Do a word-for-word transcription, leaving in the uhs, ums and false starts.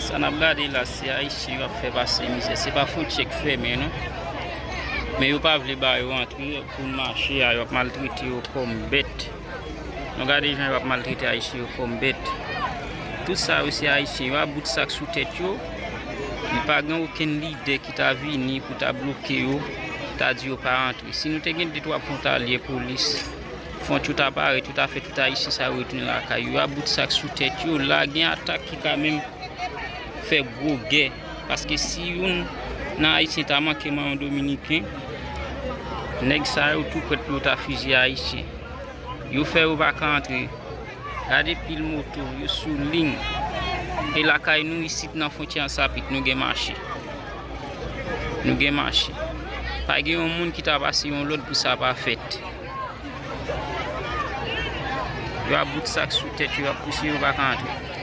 Sa n ap gade la, se Ayisyen yo ap fè pase mizè. Se pa fwontyè k fèmen, non. Men yo pa vle ba yo antre pou n mache a, yo ap maltrete yo kòm bèt. Nou gade jan yo ap maltrete Ayisyen yo kòm bèt. Tout sa yo, se Ayisyen yo, a bout sak sou tèt yo. Li pa gen okenn lidè ki ta vini pou ta bloke yo, ta di yo pa antre. Si nou te gen de twa fwontalyè, polis, fwont yo ta parèt, yo ta fè tout Ayisyen sa yo retounen lakay yo. A bout sak sou tèt yo, la gen atak ki ka menm fè gwo gè. Paske si youn nan Ayisyen ta manke manyen yon Dominiken, nèg sa yo tou prèt pou yo ta fizye Ayisyen. Yo fè yo pa ka antre. Gade pil moto, yo sou liy. E lakay nou isit nan fwontyè Ansapit, nou gen mache. Nou gen mache. Pa gen yon moun ki ta pase yon lòd pou sa pa fèt. Yo ap bout sak sou tèt yo, yo ap pouse yo pa ka antre.